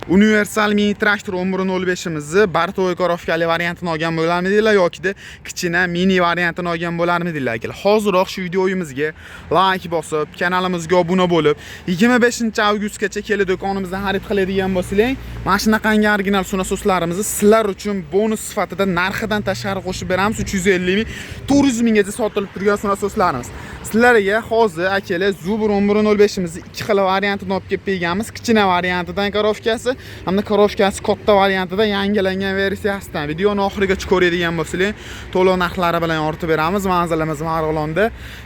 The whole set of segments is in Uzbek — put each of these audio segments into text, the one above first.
Universal mini traktor 11.05imizni бортовой коробка li variantini olgan bo'larmidinglar yokida kichkina mini variantini olgan bo'larmidinglar, akalar? Hoziroq shu videoyimizga like bosib, kanalimizga obuna bo'lib, 25 avgustgacha kelib do'konimizdan xarid qiladigan bo'lsanglar, mana shunaqangi original suv nasoslarimizni sizlar uchun bonus sifatida narxidan tashqari qo'shib beramiz. 350 ming, 400 minggacha sotilib turgan suv nasoslarimiz. Sizlarga hozir, akalar, Zubr 11.05imizni ikki xil variantini olib kelib berganmiz. Kichkina variantidan коробка si hamda коробка si katta variantida yangilangan versiyasidan. Videoni oxirigacha ko'radigan bo'lsanglar, to'liq narxlari bilan yoritib beramiz. Manzilimiz Marg'ilonda.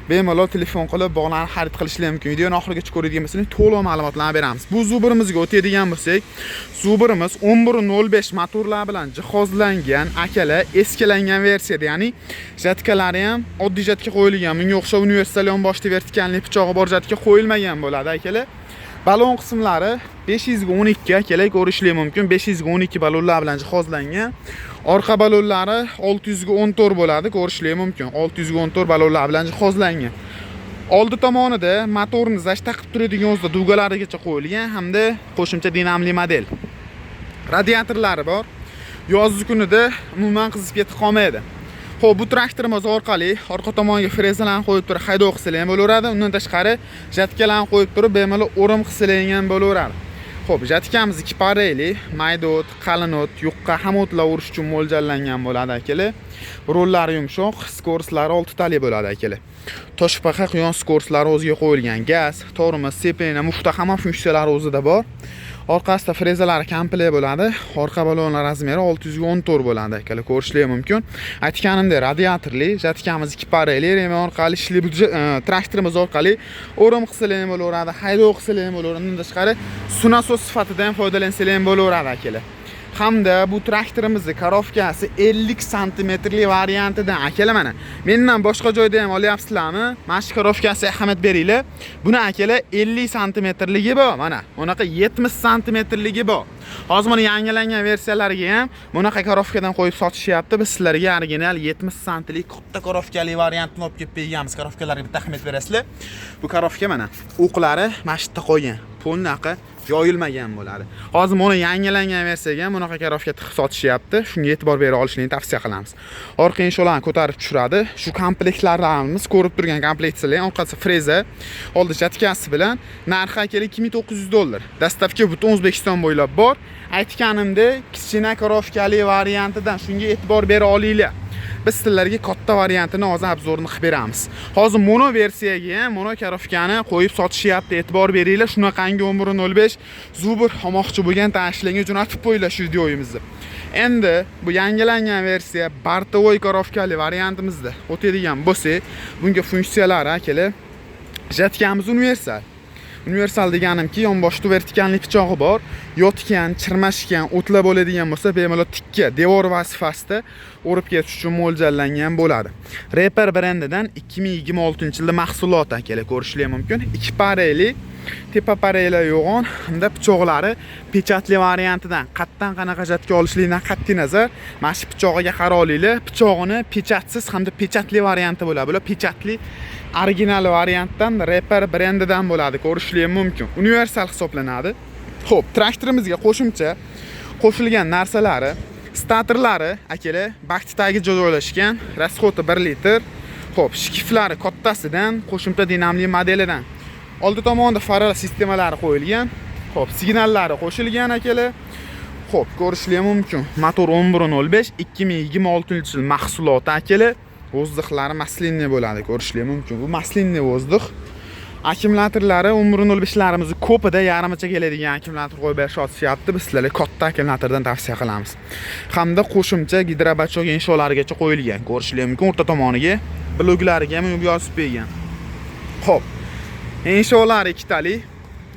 Bemalol telefon qilib bog'lanib xarid qilishlar mumkin. Videoni oxirigacha ko'radigan bo'lsanglar, to'liq ma'lumotlarni beramiz. Bu Zubrimizga o'tadigan bo'lsak, Zubrimiz 11.05 motorlar bilan jihozlangan, akalar, eskilangan versiyada, ya'ni жатка lari ham oddiy жатка qo'yilgan. Bunga o'xshab universal yonboshda вертикальный pichog'i bor жатка qo'yilmagan bo'ladi, akalar. Balon qismlari 512, akalar, ko'rishlik mumkin. 512 balonlar bilan jihozlangan. Orqa balonlari 614 bo'ladi, ko'rishlik mumkin. 614 balonlar bilan jihozlangan. Oldi tomonida motorni защита qilib turadigan o'zida дуга larigacha qo'yilgan hamda qo'shimcha dinamli model. Radiatorlari bor. Yozgi kunida umuman qizib ketib qolmaydi. Xo'p, bu traktorimiz orqali orqa tomonga frezalarni qo'yib turib haydov qilsalar ham bo'laveradi. Undan tashqari жатка larni qo'yib turib bemalol o'rim qilsalar ham bo'laveradi. Xo'p, жатка miz ikki pareli, mayda o't, qalin o't, yuqqa, hamma o'tlar o'rish uchun mo'ljallangan bo'ladi, akalar. Rollari yumshoq, скорость lari oltitali bo'ladi, akalar. Toshbaqa quyon скорость lari o'ziga qo'yilgan. Gaz, tormoz, сцепление, mufta, hamma funksiyalari o'zida bor. Orqasida frezalari komplekt bo'ladi. Orqa balonlar размер i 614 bo'ladi, akalar, ko'rishlar mumkin. Aytganimdek, radiatorli, жатка miz ikki pareli, ремень orqali ishli traktorimiz orqali o'rim qilsalar ham bo'laveradi, haydov qilsalar ham bo'laveradi. Undan tashqari suv nasos sifatida ham foydalansalar ham bo'laveradi, akalar. Hamda bu traktorimizni коробка si 50 santimetrli variantidan, akalar, mana. Mendan boshqa joyda ham olyapsizlarmi? Mana shu коробка siga ahamiyat beringlar. Buni, akalar, 50 santimetrligi bor, mana. Bunaqa 70 santimetrligi bor. Hozir buni yangilangan versiyalariga ham bunaqa коробка dan qo'yib sotishyapti. Biz sizlarga original 70 santlik katta коробка li variantini olib kelib berganmiz. Коробка larga bitta ahamiyat berasizlar. Bu коробка, mana, o'qlari mana shu yerda qolgan. Polnaqa yoyilmagan bo'ladi. Hozir buni yangilangan versiyaga ham bunaqa коробка tiqib sotishyapti. Shunga e'tibor bera olishini tavsiya qilamiz. Orqa insholarni ko'tarib tushiradi. Shu komplektlarimiz, ko'rib turgan kompleksiyalar, orqasi freza, oldi жатка si bilan narxi, akalar, 2900 dollar. Доставка butun O'zbekiston bo'ylab bor. Aytganimdek, kichkina коробка li variantidan, shunga e'tibor bera olinglar. Biz sizlarga katta variantini hozir обзор ini qilib beramiz. Hozir mono versiyaga ham mono коробка ni qo'yib sotishyapti. E'tibor beringlar, shunaqangi 11.05 Zubr olmoqchi bo'lgan tanishlarga jo'natib qo'yinglar shu videomizni. Endi bu yangilangan versiya бортовой коробка li variantimizda o'tadigan bo'lsak, bunga funksiyalari, akalar, жатка miz universal. Universal deganimki, yonboshda вертикальный pichog'i bor. Yotgan, chirmashgan o'tlar bo'ladigan bo'lsa, bemalol tikka devor vazifasida o'rib ketish uchun mo'ljallangan bo'ladi. Reaper brendidan 2026-yilda mahsulot, akalar, ko'rishlar mumkin. Ikki pareli, tepa pareli yo'g'on hamda pichoqlari печать li variantidan. Qatdan qanaqa жатка olishlikdan qat'iy nazar, mana shu pichog'iga qarab olinglar. Pichog'ini печать siz hamda печать li varianti bo'ladi. Bular печать li original variantdan, Reaper brendidan bo'ladi, ko'rishlik mumkin. Universal hisoblanadi. Xo'p, traktorimizga qo'shimcha qo'shilgan narsalari, statorlari, akalar, bakni tagiga joylashgan, расход i 1 litr. Xo'p, шкив lari kattasidan, qo'shimcha dinamli modelidan. Oldi tomonda fara sistemalari qo'yilgan. Xo'p, signallari qo'shilgan, akalar. Xo'p, ko'rishlik mumkin. Motor 11.05, 2026 yil mahsuloti, akalar. Воздух lari масляный bo'ladi, ko'rishlik mumkin. Bu масляный воздух. Akkumulyatorlari 11.05 larimizni ko'pida yarmicha keladigan akkumulyator qo'yib berishyapti. Biz sizlarga katta akkumulyatordan tavsiya qilamiz. Hamda qo'shimcha гидробачок insholarigacha qo'yilgan. Ko'rishlik mumkin, o'rta tomoniga bloklariga ham yozib qo'ygan. Xo'p. Insholari ikkitali,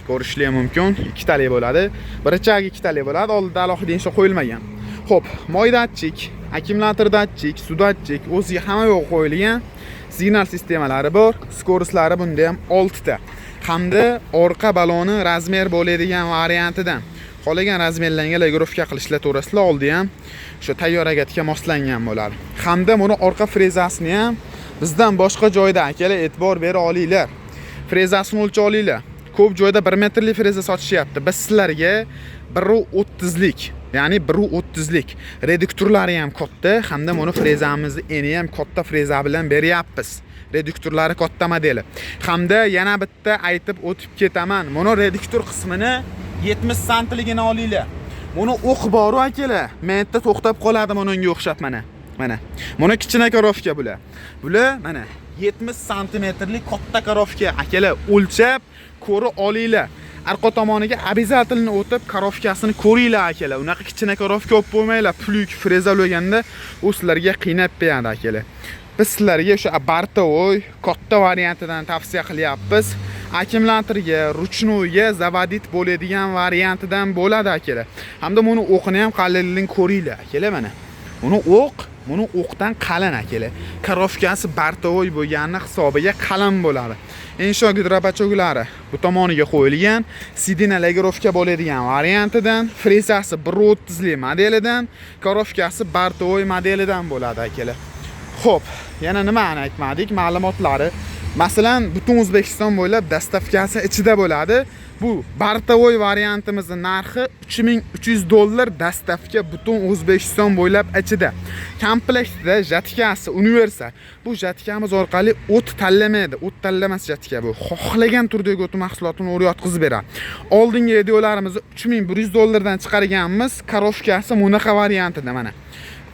ko'rishlik mumkin. Ikkitali bo'ladi. Рычаг ikkitali bo'ladi. Oldida alohida insho qo'yilmagan. Xo'p, moy датчик, akkumulyator датчик, suv датчик, o'ziga hamma yo'q qo'yilgan. Signal sistemalari bor. Скорость lari bunda ham 6 ta. Hamda orqa baloni размер bo'ladigan variantidan. Xohlagan размер larga регулировка qilishlar to'g'risida oldi ham o'sha tayyor agatga moslangan bo'ladi. Hamda buni orqa frezasini ham bizdan boshqa joyda, akalar, e'tibor bera olinglar. Frezasini o'lcha olinglar. Ko'p joyda 1 metrli freza sotishyapti. Biz sizlarga 1.30lik, ya'ni 1.30lik reduktorlari ham katta, hamda buni frezamizni eni ham katta freza bilan beryapmiz. Reduktorlari katta modeli. Hamda yana bitta aytib o'tib ketaman. Buni reduktor qismini 70 santiligini olinglar. Buni o'q boru akalar. Menda to'xtab qoladi bunga o'xshab mana. Mana. Buni kichkina коробка bular. Bular mana 70 santimetrlik katta коробка akalar, o'lchab ko'ra olinglar. Arqa tomoniga обязательно o'tib коробка sini ko'ringlar akalar. Unaqa kichkina коробка olib qo'ymanglar. Плуг, freza olganda u sizlarga qiynab beradi akalar. Biz sizlarga o'sha бортовой katta variantidan tavsiya qilyapmiz. Akkumulyatorga, ручной ga заводить bo'ladigan variantidan bo'ladi akalar. Hamda buni o'qini ham qalinligini ko'ringlar akalar mana. Buni o'q, buni o'qdan qalin akalar. Коробка si бортовой bo'lgani hisobiga qalin bo'ladi. Insho гидробачок lari bu tomoniga qo'yilgan, сиденье регулировка bo'ladigan variantidan, frezasi 1.30 li modelidan, коробка si бортовой modelidan bo'ladi akalar. Xo'p, yana nimani aytmadik? Ma'lumotlari. Masalan, butun O'zbekiston bo'ylab доставка si ichida bo'ladi. Bu бортовой variantimizning narxi 3300 dollar, доставка butun O'zbekiston bo'ylab ichida. Komplektda жатка si universal. Bu жатка miz orqali o't tanlamaydi. O't tanlamas жатка bu. Xohlagan turdagi o't mahsulotini o'rib yotqizib beradi. Oldingi videolarimizni 3100 dollardan chiqarganmiz. Коробка si bunaqa variantida mana.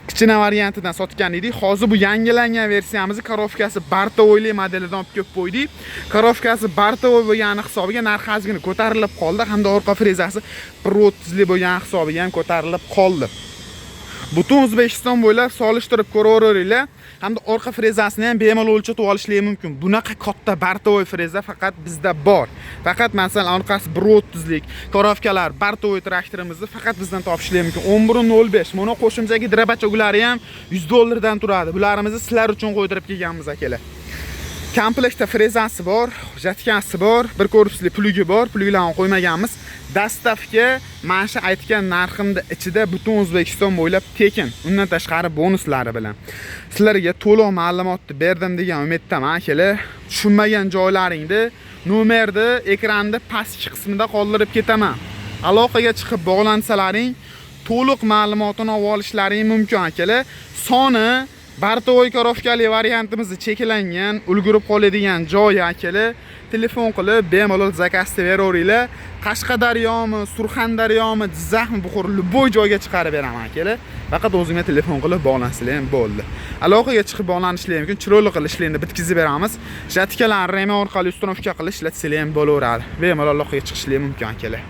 Kichkina variantidan sotgan edik. Hozir bu yangilangan versiyamizni коробка si бортовой li modelidan olib kelib qo'ydik. Коробка si бортовой bo'lgani hisobiga narxi ozgina ko'tarilib qoldi hamda orqa frezasi 1.30 li bo'lgani hisobiga ham ko'tarilib qoldi. Butun O'zbekiston bo'ylab solishtirib ko'raveringlar hamda orqa frezasini ham bemalol o'lchatib olishlari mumkin. Bunaqa katta бортовой freza faqat bizda bor. Faqat masalan orqasi 1.30 lik коробка lar бортовой traktorimizni faqat bizdan topishlari mumkin. 11.05. Buni qo'shimcha гидробачок lari ham 100 dollardan turadi. Bularimizni sizlar uchun qo'ydirib kelganmiz akalar. Komplektda frezasi bor, жатка si bor, bir korpusli плуг i bor, плуг larni qo'ymaganmiz. Доставка mana shu aytgan narximda ichida butun O'zbekiston bo'ylab tekin. Undan tashqari bonuslari bilan. Sizlarga to'liq ma'lumotni berdim degan umiddaman akalar. Tushunmagan joylaringda nomerni ekranda pastki qismida qoldirib ketaman. Aloqaga chiqib bog'lansalaring to'liq ma'lumotini olib olishlaring mumkin akalar. Soni бортовой коробка li variantimizni cheklangan, ulgurib qoladigan joyi akalar. Telefon qilib bemalol заказ beraveringlar. Qashqadaryomi, Surxondaryomi, Jizzaxmi, Buxoro, любой joyga chiqarib beraman akalar. Faqat o'zimga telefon qilib bog'lansanglar ham bo'ldi. Aloqaga chiqib bog'lanishlar mumkin. Chiroyli qilib ishlarni bitkazib beramiz. Жатка larni ремень orqali установка qilib ishlatsanglar ham bo'laveradi. Bemalol aloqaga chiqishlar mumkin akalar.